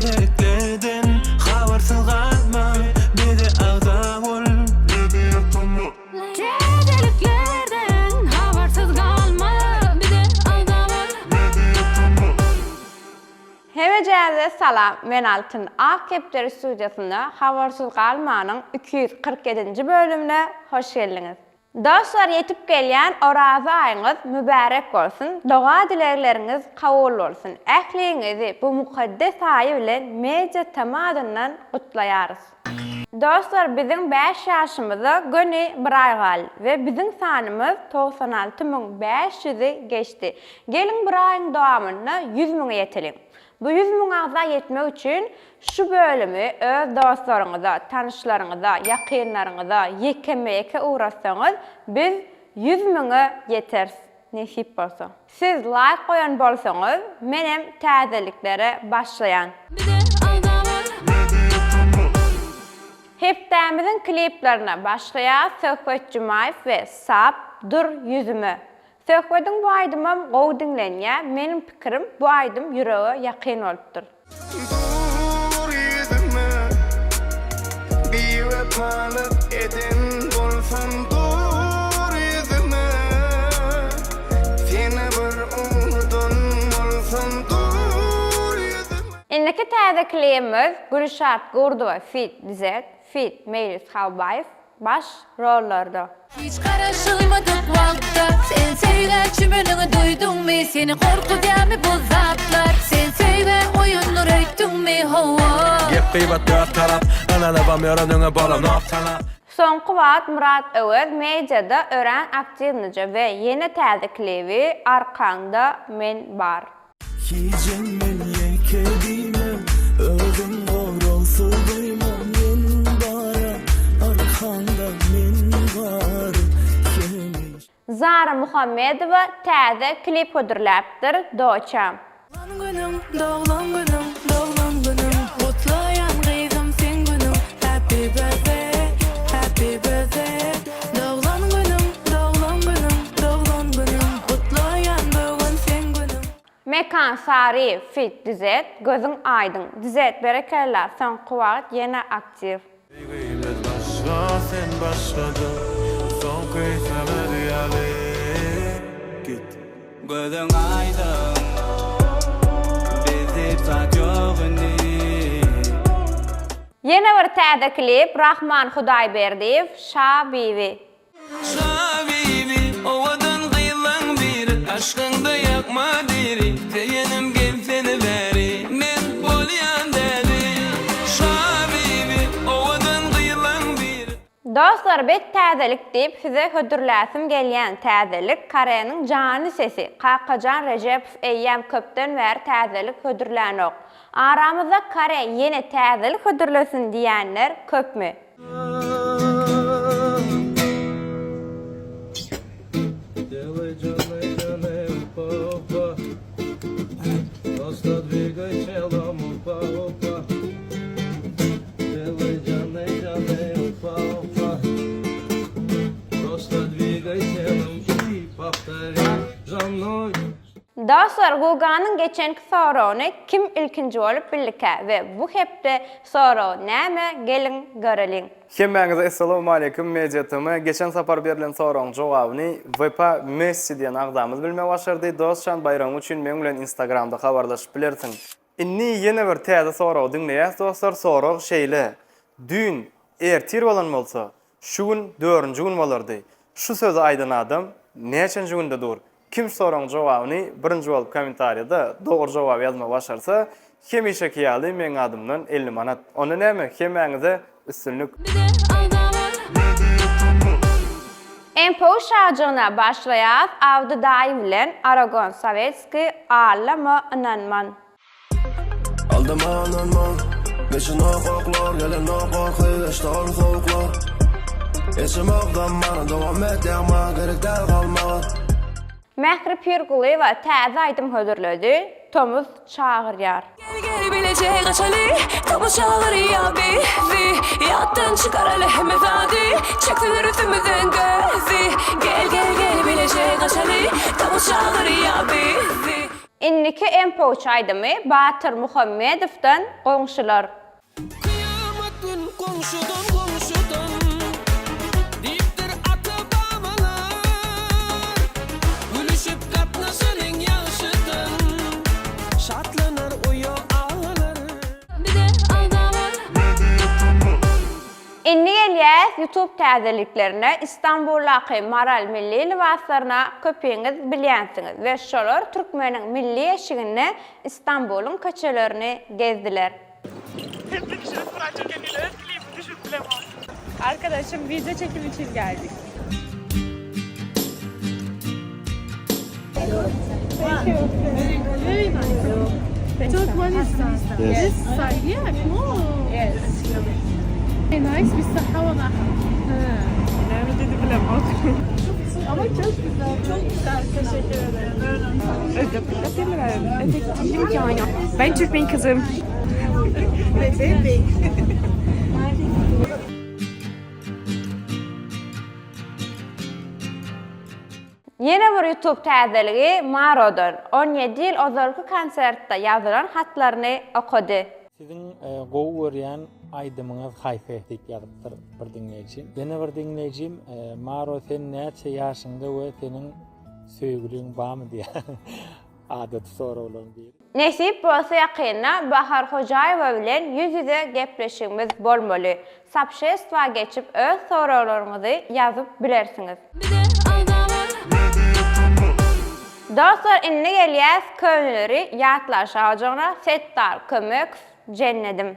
Täzeliklerden habarsyz galma bize agza bol. Täzeliklerden habarsyz galma bize agza bol. Hemejäze salam men Altyn Ak kepderi studiýasynda Habarsyz galmanyň 247-nji bölümine hoş geldiňiz. Dostlar ýetip gelýän Oraza aýyňyz mübärek bolsun, doga-dilegleriňiz kabul bolsun. Ähliňizi bu mukaddes aýy bilen Media TM adyndan gutlaýarys. Dostlar biziň bäş ýaşymyza göni bir aý galdy we biziň sanymyz 96 500-i geçdi. Geliň bir aýyň dowamynda 100 müňe ýeteliň. Bu 100 müň agza ýetmek üçin Şu bölümi öz dostlaryňyza, tanyşlaryňyza, ýakynlaryňyza ýekeme-ýeke ugratsaňyz, biz 100 müňe ýeteris, nesip bolsa. Siz laýk goýan bolsaňyz, menem täzeliklere başlaýan. Bize agza bol. Hepdämiziň kliplerine başlaýas Söhbet Jumaýew we Sap, Dur ýüzüme. Söhbediň bu aýdymam gowy diňlenýä meniň pikirim bu aýdym ýürege ýakyn bolupdyr. Dur ýüzüme biwepalyk eden bolsam dur ýüzüme seni bir unudan bolsam dur ýüzüme. Indiki täze klibimiz Gülşat Gurdowa feat Dizet feat Meýlis Halbaýew Baş rollarda. Hiç garaşylmadyk wagtda sen söýgä çümeniňi duýduňmy seni gorkuzýarmy bu zatlar sen söýgä oýundyr öýtdüňmi hawa. Gep gybat dört tarap, ynanybam ýöreniňe bolanok tanap. Soňky wagt Myrat Öwez mediada örän aktiwnyja we ýene täze klibi Arkaňda men bar. Hijem men ýeke diýme, özüň goragsyz duýma, men bara arkaňda men bar hemişe. Zara Muhammedowa täze klip hödürläpdir Doçam. Doglan günüň, doglan günüň, doglan günüň Gutlaýan gyzym seň günüň Happy birthday, happy birthday Doglan günüň, doglan günüň, doglan günüň Gutlaýan bu gün seň günüň. Mekan Saryýew feat Dizet gözüň aýdyň Dizet berekella soňky wagt ýene aktiw. Söýgimiz başga sen başgada Soňky söz ýaly Git. Gözüň aýdyň Bizde zat ýok indi. Ýene bir täze klip Rahman Hudaýberdiýew Şa Bibi. Şa Bibi owadan gyzlaň biri Aşkyňda ýakma diri Söýenim gelsene bäri Men bolýan däli Şa Bibi owadan gyzlaň biri. Dostlar bet täzelik diýip size hödürläsim gelýän täzelik Kareniň janly sesi Kakajan Rejepow eýýäm köpden bäri täzelik hödürlänok. Aramyzda Kare ýene täzelik hödürlesin diýänler köpmi? Dostlar Guganyň geçenki soragyny kim ilkinji bolup bildikä we bu hepde sorag näme geliň göreliň. Hemmäňize Essalawmaleýkum Media TM geçen sapar berlen soragyň jogabyny Wepa Messi diýen agzamyz bilmegi başardy dostjan baýragyň üçin meň bilen instagramda habarlaşyp bilersiň. Indi ýene bir täze soragy diňleýäs dostlar sorag şeýle düýn ertir bolan bolsa şu gün dördünji gün bolardy şu sözi aýdan adam näçenji günde dur kim şu soragyň jogabyny birinji bolup kommentariýada dogry jogaby ýazmagy başarsa hemişeki ýaly meň adymdan 50 manat onda näme hemmäňize üstünlik. Bize agza bol. MPU şajygyna başlaýas Abdy daýy bilen Aragon Sowetskiý Allama ynanman. Aldama ynanma Geçenok oklar gelenok gorky geçdi ol sowuklar Geçemok zamana dowam et ýagma gerek däl galmaga. Mähri Pirgulyýewa täze aýdym hödürledi, Tomus çagyrýar. Gel gel bileje gaçaly Tomus çagyrýar bizi Ýatdan çykaraly hemme zady Çekseler üstümizden gözi Gel gel gel bileje gaçaly Tomus çagyrýar bizi. Indiki MP3 aýdymy Batyr Muhammedowdan Goňşular. Kyýamat gün goňşudan goňşudan Diýipdir ata-babalar Gülüşip gatnaşalyň ýagşydan Şatlanar oýa-agalar. Bize agzalar. Indi gelýäs YouTube täzeliklerine Istanbuldaky Maral milli lybaslaryna köpiňiz bilýänsiňiz we şolar türkmeniň milli eşiginde Istanbulyň köçelerini gezdiler. Arkadaşım video çekim için geldik. Yes. Nice بالصحة والراحة. Ama çok güzel. Çok güzel. Teşekkür ederim. Ben Türkmen kızım. Ýene bir YouTube täzeligi Marodan, 17 ýyl ozalky konsertde ýazylan hatlaryny okady. Siziň gowy görýän aýdymyňyz haýsy diýip ýazypdyr bir diňleýjim. Ýene bir diňleýjim Maro sen näçe ýaşyňda we seniň söýgüliň barmy diýýär. Adaty soraglaryň biri. Nesip bolsa ýakynda Bahar Hojaýewa bilen ýüz-ýüze gepleşigimiz bolmaly. Sobşestwa geçip öz soraglaryňyzy ýazyp bilersiňiz. Bize agzalar. Dostlar indi gelýäs köneleri ýatlaşa ojagyna Setdar Kömekow Jennedim.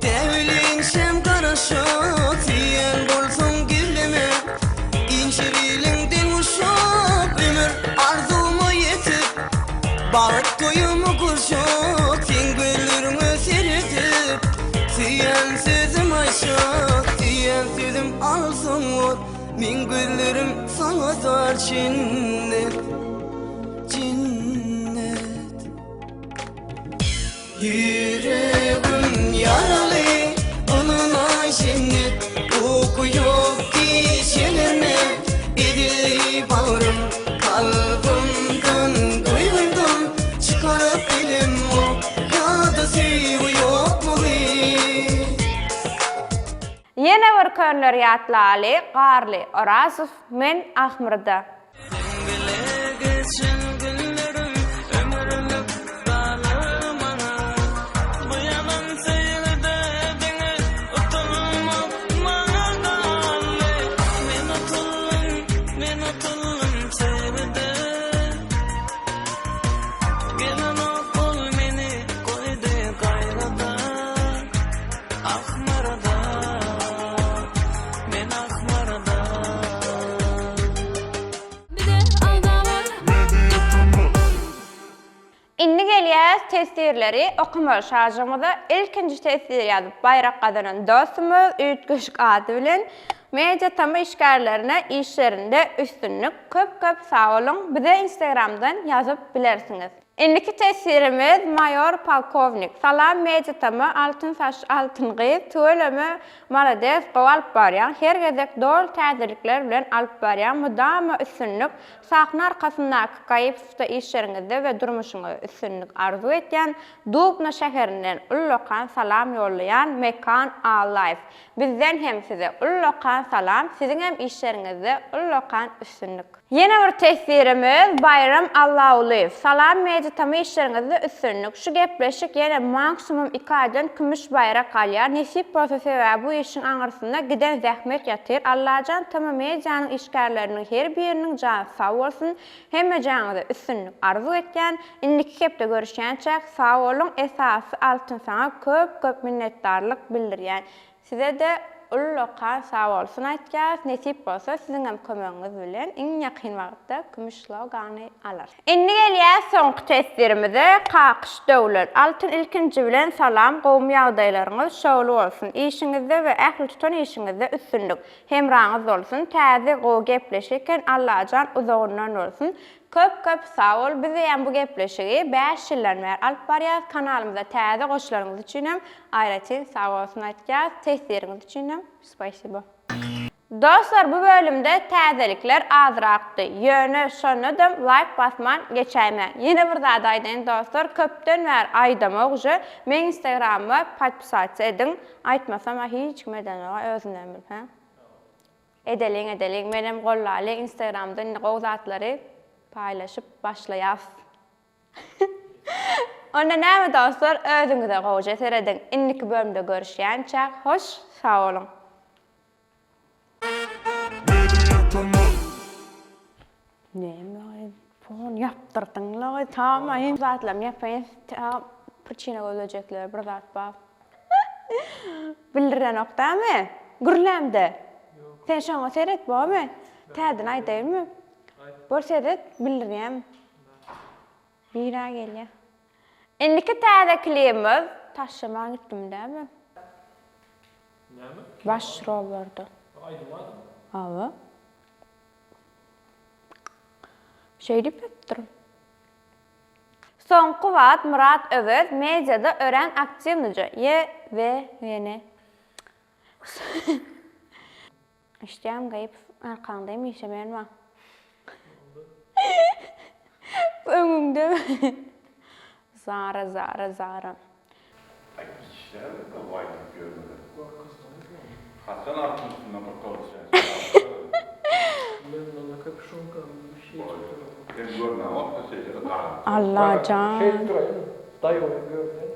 Däweliňşem garaşyp, Söýen bolsaň gizleme. Inçe biliňden guşap, Ömür arzuwma ýetip, Bagt toýumy gurjak, Seň gözleriňe seredip, Söýen sözüm aýtjak, Söýen sözüm alsaň bor, Meň gözlerim saňa zar Jennet, Jennet. Ýüregim ýaraly, ynanaý jennet, Uky ýok gijelerme, Ezildi bagrym, kalbymdan, duýgymdan, Çykaryp bilemok, ýa-da söýgi ýokmugy. Ýene bir könleri ýatlaly, Garly Orazow, Men ahmyrda. Seň bile geçen günlerim ömürlik galar maňa. Bu ýalan söýgüde diňe utulmak maňa galdy. Men utuldym, men utuldym söýgüde. Gelenok ol meni goýdy gaýgyda. Ahmyrda, men ahmyrda. Bize agzalar. Indi gelýäs teswirleri okamaly şajygymyza ilkinji teswir ýazyp baýrak gazanan dostumyz üýtgeşik ady bilen Media tm işgärlerine işlerinde üstünlik köp köp sag boluň bize instagramdan ýazyp bilersiňiz. Indiki teswirimiz maýor polkownik salam Media tm altyn saç altyn gyz tüweleme Malades gowy alyp barýaň her gezek doly täzelikler bilen alyp barýaň mydama üstünlik sahna arkasyndaky gaýypsda işleriňizde we durmuşyňyzda üstünlik arzuw etýän Dubna şäherinden ullakan salam ýollaýan Mekan Allaýew bizden hem size ullakan salam siziňem işleriňizde ullakan üstünlik. Ýene bir teswirimiz Baýram Allaulyýew. Salam Media Tm işleriňizde üstünlik. Şu gepleşik ýene maksimum iki aýdan kümüş baýrak alýar. Nesip bolsa sebäbi bu işiň aňyrsynda giden zähmet ýatyr. Allajan Tm Medianyň işgärleriniň her biriniň jany sag bolsun. Hemmejaňyza üstünlik arzuw etýän. Indiki hepde görüşýänçäk sag boluň esasy Altyn saňa köp köp minnetdarlyk bildirýän. Size-de ullakan sagbolsun aýtýarys, nesip bolsa siziňem kömegiňiz bilen iň ýakyn wagtda kümüş slogany alarys. Indi gelýäs soňky teswirimize, Kakyş Döwlet, Altyn ilkinji bilen salam gowmy ýagdaýlaryňyz şowly bolsun işiňizde we ähli tutan işiňizde üstünlik hemraňyz bolsun täze gowy gepleşik eken Allajan uzagyndan bolsun Köp köp sag bol bizeýem bu gepleşigi 5 ýyldan bäri alyp barýas kanalymyza täze goşulanyňyz üçinem aýratyn sag bolsun aýtýas teswiriňiz üçinem spasibo. Dostlar bu bölümde täzelikler azrakdy. Ýöne şonda-da laýk basman geçäýmäň. Ýene bir zat aýdaýyn dostlar köpden bäri aýdamok uje meň instagramyma podpisatsa ediň aýtmasam-a hiç kim edenoga özünden bilip hä. Edeliň edeliň menem gollaly instagramda indi gowy zatlary paýlaşyp başlaýas. Onda näme dostlar özüňize gowja serediň indiki bölümde görüşýänçäk hoş sag boluň. Näme fon ýapdyrdyňla tamam zatlarymy ýapaýyn ta priçina gözlejekler bir zat bar. Bildirenok dämi? Gürlämde. Sen şoňa seret bormy? Täzeden aýdaýynmy? Bor seret bildirýän. Bira gelýär. Indiki täze klibimiz taşlaman gitdim dämi? Näme? Baş rollarda. Aýdym adymy? Hawa. Şeýdip ýatypdyr. Soňky wagt Myrat Öwez mediada örän aktiwnyja Y V N. Eşidýäň Gaýypow arkaňda hemişe men bar. Öňüňde Zara Zara Zara. Aý işläberde waý diýip ýörmeden. Haçan atyň üstünden bir toluşýan Men maňa kapşonkam bir şey tutup. Sen görnäňokda şeýle garyp. Allajan. Şeýdip duraýyn daýawyny görsen.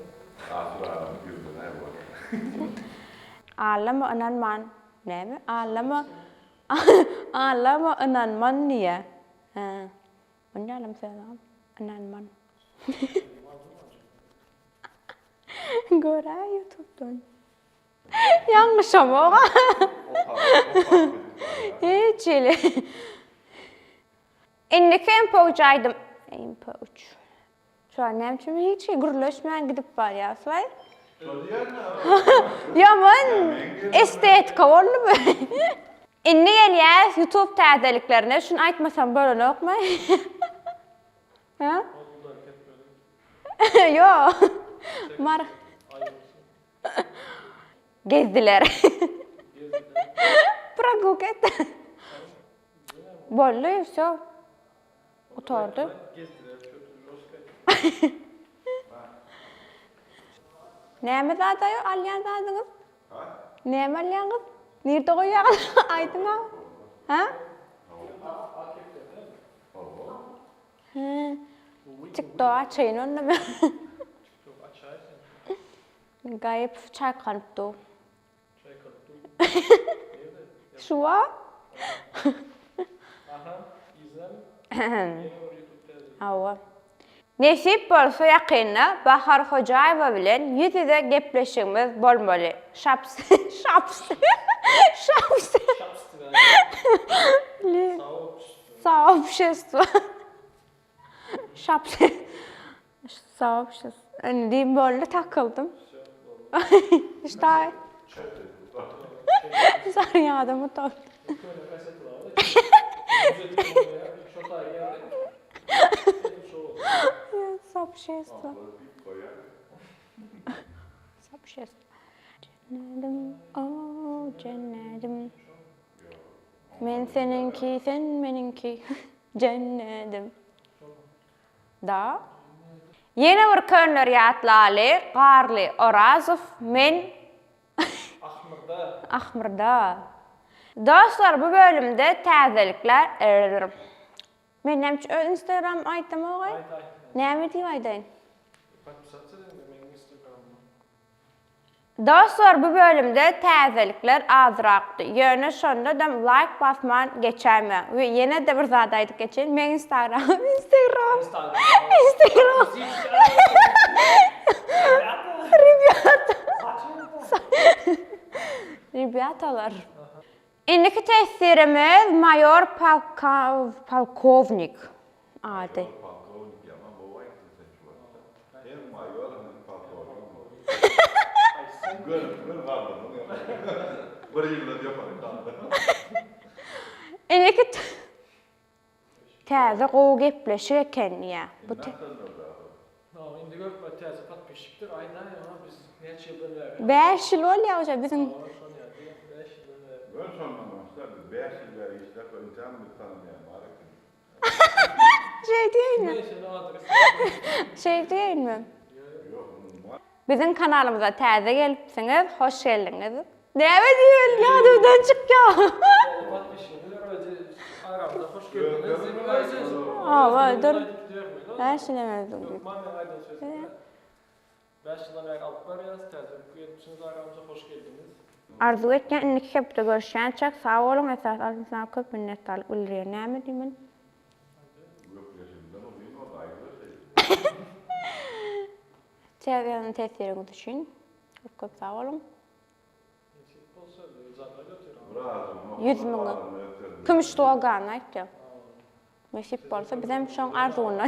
Asyr adamy güldüräý bolýa. Allama ynanman näme allama allama ynanman diýä hä onýalam söz bar ynanman. Göräý ýutubdan. Ýalňyşamok. Hiç hili. Indiki MP3 aýdym MP3. Şu an näme üçin hiç hili gürleşmän gidip barýas waý. Ýaman estetika boldy bu. Indi gelýäs YouTube täzeliklerine. Şuny aýtmasam bolanokmy? Hä? Ýok. Mar. Gezdiler. Прогулка etdi. Boldy, wsё. Gutardy. Näme zat aýo alýan zadyňyz? Näme alýaňyz? Nirde goýýaňyz? Aýdyň-a. Hä? Hä. TikTok açaýyn onda men. TikTok açaý sen. Gaýypow çaýkanyp dur. Çaýkanyp dur. Nirde? Şu wagt. Aha, yzynamy? Ýene bir YouTube täzelik. Hawa. Nesip bolsa ýakynda Bahar Hojaýewa bilen ýüz-ýüze gepleşigimiz bolmaly. Şaps. Şaps. Şaps. Şaps diýip. Soobşestwo. Şaps. Soobşestwo. Indi diýip boldy takyldym. Ştaý. Zarýadym gutardy. Soobşestwo. Soobşestwo. Jennedim, o jennedim. Men seniňki, sen meniňki, jennedim. Da. Ýene bir könleri ýatlaly, Garly Orazow, men Ahmyrda. Ahmyrda. Dostlar bu bölümde täzelikler Men näme üçin öz instagram aýdamok aý? Aýt aýt. Näme diýip aýdaýyn? Podpisatsa edende meniň instagramyma. Dostlar bu bölümde täzelikler azrakdy ýöne şondadam laýk basman geçäýmäň we ýenede bir zat aýdyp geçeýin meň instagramym instagram instagram Rebýata Rebýatalar Indiki testirimiz maýor polkownik ady. Maýor polkownik ýaman gowy aýtdyň sen şu wagtda. Hem maýor hem polkownik boldy. Gör gör galdyrdyň ýokary. Bir ýyldan ýokary galdyrdyň. Indiki Täze gowy gepleşik eken diýýä. Bu te. Indi görüp bar täze podpisçikdir aýdaý oňa biz näçe ýyldan bäri. 5 ýyl bolýa uje biziň. Hawa şony ýa diýýän 5 ýyldan bäri. Gör şondan başla biz 5 ýyl bäri işläp intäm bizi tanamaýan bar eken. Şeý diýeýinmi? Şeý diýeýinmi? Biziň kanalymyza täze gelipsiňiz, hoş geldiňiz. Näme diýmeli ýadymdan çykýar. Hawa, dur. Bäş ýyldan bäri alyp barýas, täze gelipsiňiz aramyza hoş geldiňiz. Arzuw etýän indiki hepde görüşýänçäk sag boluň esasy Altyn saňa köp minnetdarlyk bildirýän näme diýmeli. Gepleşigimden uzyn boldy aýdyber şeýdip. Täze ýazan teswiriňiz üçin köp köp sag boluň. Nesip bolsa jana göter. 100 müňe. Kümüş dogany aýtýar. Nesip bolsa bizem şoň arzuwynda.